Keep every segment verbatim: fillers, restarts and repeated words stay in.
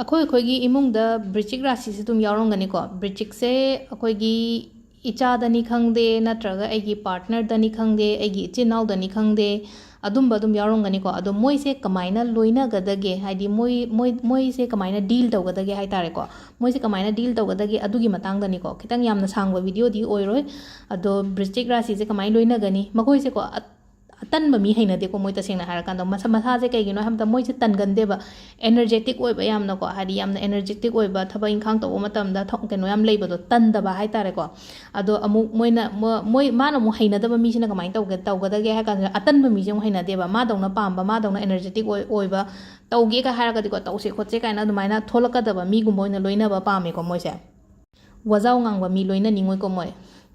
ꯑꯩꯈꯣꯏ ꯑꯩꯈꯣꯏꯒꯤ ꯏꯃꯨꯡꯗ ꯕ꯭ꯔꯤꯆꯤꯛ ꯔꯥꯁꯤꯁꯦ ꯑꯗꯨꯝ ꯌꯥꯎꯔꯝꯒꯅꯤꯀꯣ꯫ ꯕ꯭ꯔꯤꯆꯤꯛꯁꯦ ꯑꯩꯈꯣꯏꯒꯤ ꯏꯆꯥꯗꯅꯤ ꯈꯪꯗꯦ, ꯅꯠꯇ꯭ꯔꯒ ꯑꯩꯒꯤ ꯄꯥꯔꯠꯅꯔꯗꯅꯤ ꯈꯪꯗꯦ, ꯑꯩꯒꯤ ꯏꯆꯤꯟ ꯏꯅꯥꯎꯗꯅꯤ ꯈꯪꯗꯦ, ꯑꯗꯨꯝꯕ ꯑꯗꯨꯝ ꯌꯥꯎꯔꯝꯒꯅꯤꯀꯣ꯫ ꯑꯗꯣ ꯃꯣꯏꯁꯦ ꯀꯃꯥꯏꯅ ꯂꯣꯏꯅꯒꯗꯒꯦ, ꯍꯥꯏꯗꯤ ꯃꯣꯏ ꯃꯣꯏ ꯃꯣꯏꯁꯦ ꯀꯃꯥꯏꯅ ꯗꯤꯜ ꯇꯧꯒꯗꯒꯦ ꯍꯥꯏ ꯇꯥꯔꯦꯀꯣ꯫ ꯃꯣꯏꯁꯦ ꯀꯃꯥꯏꯅ ꯗꯤꯜ ꯇꯧꯒꯗꯒꯦ ꯑꯗꯨꯒꯤ ꯃꯇꯥꯡꯗꯅꯤꯀꯣ꯫ ꯈꯤꯇꯪ ꯌꯥꯝꯅ ꯁꯥꯡꯕ ꯚꯤꯗꯤꯑꯣꯗꯤ ꯑꯣꯏꯔꯣꯏ꯫ ꯑꯗꯣ ꯕ꯭ꯔꯤꯆꯤꯛ ꯔꯥꯁꯤꯁꯦ ꯀꯃꯥꯏꯅ ꯂꯣꯏꯅꯒꯅꯤ? ꯃꯈꯣꯏꯁꯦꯀꯣ, ꯑ- ꯑꯇꯟꯕ ꯃꯤ ꯍꯩꯅꯗꯦꯀꯣ꯫ ꯃꯣꯏ ꯇꯁꯦꯡꯅ ꯍꯥꯏꯔꯀꯥꯟꯗ ꯃꯁꯥ ꯃꯁꯥꯁꯦ ꯀꯩꯒꯤꯅꯣ ꯍꯥꯏꯕꯗ ꯃꯣꯏꯁꯦ ꯇꯟꯒꯟꯗꯦꯕ꯫ ꯑꯦꯅꯔꯖꯦꯇꯤꯛ ꯑꯣꯏꯕ ꯌꯥꯝꯅꯀꯣ, ꯍꯥꯏꯗꯤ ꯌꯥꯝꯅ ꯑꯦꯅꯔꯖꯦꯇꯤꯛ ꯑꯣꯏꯕ, ꯊꯕꯛ ꯏꯪꯈꯥꯡ ꯇꯧꯕ ꯃꯇꯝꯗ ꯊ- ꯀꯩꯅꯣ ꯌꯥꯝ ꯂꯩꯕꯗꯣ, ꯇꯟꯗꯕ ꯍꯥꯏ ꯇꯥꯔꯦꯀꯣ꯫ ꯑꯗꯣ ꯑꯃꯨꯛ ꯃꯣꯏꯅ ꯃꯣ- ꯃꯣꯏ ꯃꯥꯅ ꯑꯃꯨꯛ ꯍꯩꯅꯗꯕ ꯃꯤꯁꯤꯅ ꯀꯃꯥꯏꯅ ꯇꯧꯒꯦ ꯇꯧꯒꯗꯒꯦ ꯍꯥꯏ ꯀꯥꯟꯗ, ꯑꯇꯟꯕ ꯃꯤꯁꯦ ꯑꯃꯨꯛ ꯍꯩꯅꯗꯦꯕ꯫ ꯃꯥꯗꯧꯅ ꯄꯥꯝꯕ, ꯃꯥꯗꯧꯅ ꯑꯦꯅꯔꯖꯦꯇꯤꯛ ꯑꯣꯏ ꯑꯣꯏꯕ, ꯇꯧꯒꯦꯒ ꯍꯥꯏꯔꯒꯗꯤꯀꯣ, ꯇꯧꯁꯦ ꯈꯣꯠꯁꯦ ꯀꯥꯏꯅ ꯑꯗꯨꯃꯥꯏꯅ ꯊꯣꯛꯂꯛꯀꯗꯕ ꯃꯤꯒꯨꯝꯕ ꯑꯣꯏꯅ ꯂꯣꯏꯅꯕ ꯄꯥꯝꯃꯦꯀꯣ ꯃꯣꯏꯁꯦ꯫ ꯋꯥꯖꯥꯎ ꯉꯥꯡꯕ ꯃꯤ ꯂꯣꯏꯅꯅꯤꯡꯉꯣꯏꯀꯣ ꯃꯣꯏ꯫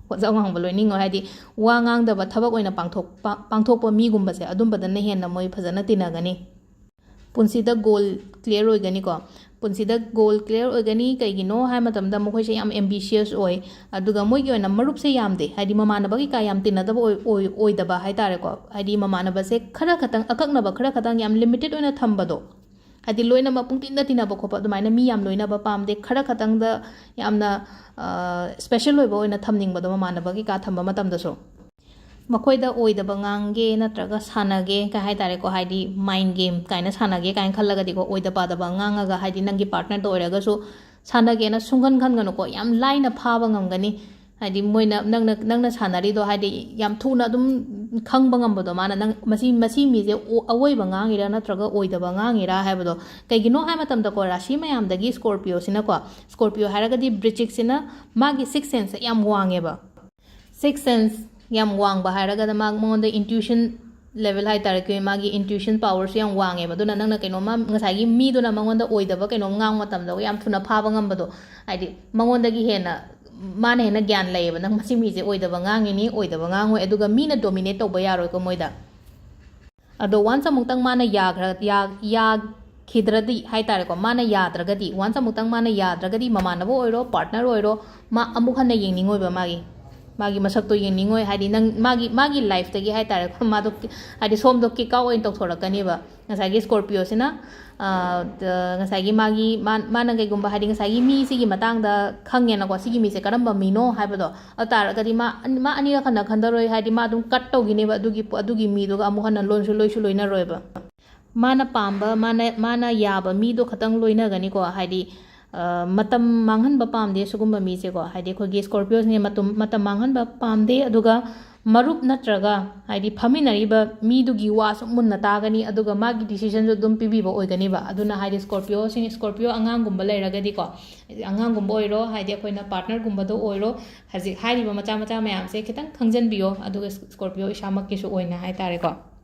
ꯋꯥꯖꯥꯎ ꯉꯥꯡꯕ ꯂꯣꯏꯅꯤꯡꯉꯣꯏ ꯍꯥꯏꯗꯤ, ꯋꯥ ꯉꯥꯡꯗꯕ, ꯊꯕꯛ ꯑꯣꯏꯅ ꯄꯥꯡꯊꯣꯛꯄ ꯄꯥꯡꯊꯣꯛꯄ ꯃꯤꯒꯨꯝꯕꯁꯦ, ꯑꯗꯨꯝꯕꯗꯅ ꯍꯦꯟꯅ ꯃꯣꯏ ꯐꯖꯅ ꯇꯤꯟꯅꯒꯅꯤ꯫ ꯄꯨꯟꯁꯤꯗ ꯒꯣꯜ ꯀ꯭ꯂꯤꯌꯥꯔ ꯑꯣꯏꯒꯅꯤꯀꯣ꯫ ꯄꯨꯟꯁꯤꯗ ꯒꯣꯜ ꯀ꯭ꯂꯤꯌꯥꯔ ꯑꯣꯏꯒꯅꯤ꯫ ꯀꯩꯒꯤꯅꯣ ꯍꯥꯏ ꯃꯇꯝꯗ, ꯃꯈꯣꯏꯁꯦ ꯌꯥꯝ ꯑꯦꯝꯕꯤꯁꯤꯌꯁ ꯑꯣꯏ꯫ ꯑꯗꯨꯒ ꯃꯣꯏꯒꯤ ꯑꯣꯏꯅ ꯃꯔꯨꯞꯁꯦ ꯌꯥꯝꯗꯦ, ꯍꯥꯏꯗꯤ ꯃꯃꯥꯟꯅꯕ ꯀꯩꯀꯥ ꯌꯥꯝ ꯇꯤꯟꯅꯗꯕ ꯑꯣꯏ- ꯑꯣꯏ- ꯑꯣꯏꯗꯕ ꯍꯥꯏ ꯇꯥꯔꯦꯀꯣ꯫ ꯍꯥꯏꯗꯤ ꯃꯃꯥꯟꯅꯕꯁꯦ ꯈꯔ ꯈꯛꯇꯪ, ꯑꯀꯛꯅꯕ ꯈꯔ ꯈꯛꯇꯪ, ꯌꯥꯝ ꯂꯤꯃꯤꯇꯦꯠ ꯑꯣꯏꯅ ꯊꯝꯕꯗꯣ, ꯍꯥꯏꯗꯤ ꯂꯣꯏꯅꯃꯛ ꯄꯨꯡꯇꯤꯟꯗ ꯇꯤꯟꯅꯕ ꯈꯣꯠꯄ ꯑꯗꯨꯃꯥꯏꯅ ꯃꯤ ꯌꯥꯝ ꯂꯣꯏꯅꯕ ꯄꯥꯝꯗꯦ꯫ ꯈꯔ ꯈꯛꯇꯪꯗ ꯌꯥꯝꯅ ꯁ꯭ꯄꯦꯁꯦꯜ ꯑꯣꯏꯕ ꯑꯣꯏꯅ ꯊꯝꯅꯤꯡꯕꯗꯣ, ꯃꯃꯥꯟꯅꯕ ꯀꯩꯀꯥ ꯊꯝꯕ ꯃꯇꯝꯗꯁꯨ꯫ ꯃꯈꯣꯏꯗ ꯑꯣꯏꯗꯕ ꯉꯥꯡꯒꯦ ꯅꯠꯇ꯭ꯔꯒ ꯁꯥꯟꯅꯒꯦ ꯀ ꯍꯥꯏ ꯇꯥꯔꯦꯀꯣ, ꯍꯥꯏꯗꯤ ꯃꯥꯏꯟ ꯒꯦꯝ ꯀꯥꯏꯅ ꯁꯥꯟꯅꯒꯦ ꯀꯥꯏꯅ ꯈꯜꯂꯒꯗꯤꯀꯣ, ꯑꯣꯏꯗ ꯄꯥꯗꯕ ꯉꯥꯡꯉꯒ, ꯍꯥꯏꯗꯤ ꯅꯪꯒꯤ ꯄꯥꯔꯠꯅꯔꯗ ꯑꯣꯏꯔꯒꯁꯨ ꯁꯥꯟꯅꯒꯦꯅ ꯁꯨꯡꯈꯟ ꯈꯟꯒꯅꯨꯀꯣ꯫ ꯌꯥꯝ ꯂꯥꯏꯅ ꯐꯥꯕ ꯉꯝꯒꯅꯤ꯫ ꯍꯥꯏꯗꯤ ꯃꯣꯏꯅ, ꯅꯪꯅ ꯅꯪꯅ ꯁꯥꯟꯅꯔꯤꯗꯣ ꯍꯥꯏꯗꯤ ꯌꯥꯝ ꯊꯨꯅ ꯑꯗꯨꯝ ꯈꯪꯕ ꯉꯝꯕꯗꯣ, ꯃꯥꯅ ꯅꯪ ꯃꯁꯤ ꯃꯁꯤ ꯃꯤꯁꯦ ꯑꯣ- ꯑꯋꯣꯏꯕ ꯉꯥꯡꯉꯤꯔꯥ ꯅꯠꯇ꯭ꯔꯒ ꯑꯣꯏꯗꯕ ꯉꯥꯡꯉꯤꯔꯥ ꯍꯥꯏꯕꯗꯣ꯫ ꯀꯩꯒꯤꯅꯣ ꯍꯥꯏ ꯃꯇꯝꯗꯀꯣ, ꯔꯥꯁꯤ ꯃꯌꯥꯝꯗꯒꯤ ꯁ꯭ꯀꯣꯔꯄꯤꯌꯣꯁꯤꯅꯀꯣ, ꯁ꯭ꯀꯣꯔꯄꯤꯌꯣ ꯍꯥꯏꯔꯒꯗꯤ ꯕ꯭ꯔꯤꯆꯤꯛꯁꯤꯅ ꯃꯥꯒꯤ ꯁꯤꯛꯁ ꯁꯦꯟꯁꯁꯦ ꯌꯥꯝ ꯋꯥꯡꯉꯦꯕ꯫ ꯁꯤꯛꯁ ꯁꯦꯟꯁ ꯌꯥꯝ ꯋꯥꯡꯕ ꯍꯥꯏꯔꯒꯅ ꯃꯥ ꯃꯉꯣꯟꯗ ꯏꯟꯇ꯭ꯌꯨꯁꯟ ꯂꯦꯚꯦꯜ ꯍꯥꯏ ꯇꯥꯔꯦ, ꯃꯥꯒꯤ ꯏꯟꯇ꯭ꯌꯨꯁꯟ ꯄꯥꯋꯔꯁꯨ ꯌꯥꯝ ꯋꯥꯡꯉꯦꯕ꯫ ꯑꯗꯨꯅ ꯅꯪꯅ ꯀꯩꯅꯣꯝꯃ, ꯉꯁꯥꯏꯒꯤ ꯃꯤꯗꯨꯅ ꯃꯉꯣꯟꯗ ꯑꯣꯏꯗꯕ ꯀꯩꯅꯣꯝ ꯉꯥꯡꯕ ꯃꯇꯝꯗ ꯌꯥꯝ ꯊꯨꯅ ꯐꯥꯕ ꯉꯝꯕꯗꯣ, ꯍꯥꯏꯗꯤ ꯃꯉꯣꯟꯗꯒꯤ ꯍꯦꯟꯅ ꯃꯥꯅ ꯍꯦꯟꯅ ꯒ꯭ꯌꯥꯟ ꯂꯩꯌꯦꯕ, ꯅꯪ ꯃꯁꯤ ꯃꯤꯁꯦ ꯑꯣꯏꯗꯕ ꯉꯥꯡꯉꯤꯅꯤ, ꯑꯣꯏꯗꯕ ꯉꯥꯡꯉꯣꯏ, ꯑꯗꯨꯒ ꯃꯤꯅ ꯗꯣꯃꯤꯅꯦꯠ ꯇꯧꯕ ꯌꯥꯔꯣꯏꯀꯣ ꯃꯣꯏꯗ꯫ ꯑꯗꯣ ꯋꯥꯟꯁ ꯑꯃꯨꯛꯇꯪ ꯃꯥꯅ ꯌꯥꯈ꯭ꯔ ꯌꯥ- ꯌꯥꯈꯤꯗ꯭ꯔꯗꯤ ꯍꯥꯏ ꯇꯥꯔꯦꯀꯣ, ꯃꯥꯅ ꯌꯥꯗ꯭ꯔꯒꯗꯤ, ꯋꯥꯟꯁ ꯑꯃꯨꯛꯇꯪ ꯃꯥꯅ ꯌꯥꯗ꯭ꯔꯒꯗꯤ, ꯃꯃꯥꯟꯅꯕ ꯑꯣꯏꯔꯣ, ꯄꯥꯔꯠꯅꯔ ꯑꯣꯏꯔꯣ, ꯃꯥ ꯑꯃꯨꯛ ꯍꯟꯅ ꯌꯦꯡꯅꯤꯡꯉꯣꯏꯕ ꯃꯥꯒꯤ꯫ ꯃꯥꯒꯤ ꯃꯁꯛꯇꯣ ꯌꯦꯡꯅꯤꯡꯉꯣꯏ, ꯍꯥꯏꯗꯤ ꯅꯪ ꯃꯥꯒꯤ ꯃꯥꯒꯤ ꯂꯥꯏꯐꯇꯒꯤ ꯍꯥꯏꯇꯥꯔꯦꯀꯣ, ꯃꯥꯗꯣ ꯀꯤ- ꯍꯥꯏꯗꯤ ꯁꯣꯝꯗꯣ ꯀꯤꯛ ꯑꯥꯎꯠ ꯑꯣꯏꯅ ꯇꯧꯊꯣꯔꯛꯀꯅꯦꯕ꯫ ꯉꯁꯥꯏꯒꯤ ꯁ꯭ꯀꯣꯔꯄꯤꯌꯣꯁꯤꯅ, ꯑ, ꯉꯁꯥꯏꯒꯤ ꯃꯥꯒꯤ ꯃꯥ- ꯃꯥꯅ ꯀꯩꯒꯨꯝꯕ ꯍꯥꯏꯗꯤ ꯉꯁꯥꯏꯒꯤ ꯃꯤꯁꯤꯒꯤ ꯃꯇꯥꯡꯗ ꯈꯪꯉꯦꯅꯀꯣ, ꯁꯤꯒꯤ ꯃꯤꯁꯦ ꯀꯔꯝꯕ ꯃꯤꯅꯣ ꯍꯥꯏꯕꯗꯣ, ꯑꯗꯨ ꯇꯥꯔꯒꯗꯤ ꯃꯥ ꯃꯥ ꯑꯅꯤꯔꯛ ꯍꯟꯅ ꯈꯟꯊꯔꯣꯏ, ꯍꯥꯏꯗꯤ ꯃꯥ ꯑꯗꯨꯝ ꯀꯠ ꯇꯧꯈꯤꯅꯦꯕ ꯑꯗꯨꯒꯤ ꯑꯗꯨꯒꯤ ꯃꯤꯗꯨꯒ ꯑꯃꯨꯛ ꯍꯟꯅ ꯂꯣꯟꯁꯨ ꯂꯣꯏꯁꯨ ꯂꯣꯏꯅꯔꯣꯏꯕ꯫ ꯃꯥꯅ ꯄꯥꯝꯕ, ꯃꯥꯅ ꯃꯥꯅ ꯌꯥꯕ ꯃꯤꯗꯣ ꯈꯇꯪ ꯂꯣꯏꯅꯒꯅꯤꯀꯣ꯫ ꯍꯥꯏꯗꯤ, ꯑ, ꯃꯇꯝ ꯃꯥꯡꯍꯟꯕ ꯄꯥꯝꯗꯦ ꯁꯤꯒꯨꯝꯕ ꯃꯤꯁꯦꯀꯣ꯫ ꯍꯥꯏꯗꯤ ꯑꯩꯈꯣꯏꯒꯤ ꯁ꯭ꯀꯣꯔꯄꯤꯌꯣꯁꯤꯅꯦ ꯃꯇꯝ ꯃꯇꯝ ꯃꯥꯡꯍꯟꯕ ꯄꯥꯝꯗꯦ, ꯑꯗꯨꯒ ꯃꯔꯨꯞ ꯅꯠꯇ꯭ꯔꯒ ꯍꯥꯏꯗꯤ ꯐꯝꯃꯤꯟꯅꯔꯤꯕ ꯃꯤꯗꯨꯒꯤ ꯋꯥꯁꯨ ꯃꯨꯟꯅ ꯇꯥꯒꯅꯤ, ꯑꯗꯨꯒ ꯃꯥꯒꯤ ꯗꯤꯁꯤꯖꯟꯁꯨ ꯑꯗꯨꯝ ꯄꯤꯕꯤꯕ ꯑꯣꯏꯒꯅꯤꯕ꯫ ꯑꯗꯨꯅ ꯍꯥꯏꯗꯤ ꯁ꯭ꯀꯣꯔꯄꯤꯌꯣꯁꯤꯡ, ꯁ꯭ꯀꯣꯔꯄꯤꯌꯣ ꯑꯉꯥꯡꯒꯨꯝꯕ ꯂꯩꯔꯒꯗꯤꯀꯣ, ꯑꯉꯥꯡꯒꯨꯝꯕ ꯑꯣꯏꯔꯣ, ꯍꯥꯏꯗꯤ ꯑꯩꯈꯣꯏꯅ ꯄꯥꯔꯠꯅꯔꯒꯨꯝꯕꯗ ꯑꯣꯏꯔꯣ, ꯍꯧꯖꯤꯛ ꯍꯥꯏꯔꯤꯕ ꯃꯆꯥ ꯃꯆꯥ ꯃꯌꯥꯝꯁꯦ ꯈꯤꯇꯪ ꯈꯪꯖꯟꯕꯤꯌꯣ꯫ ꯑꯗꯨꯒ ꯁ꯭ꯀꯣꯔꯄꯤꯌꯣ ꯏꯁꯥꯃꯛꯀꯤꯁꯨ ꯑꯣꯏꯅ ꯍꯥꯏꯇꯥꯔꯦꯀꯣ꯫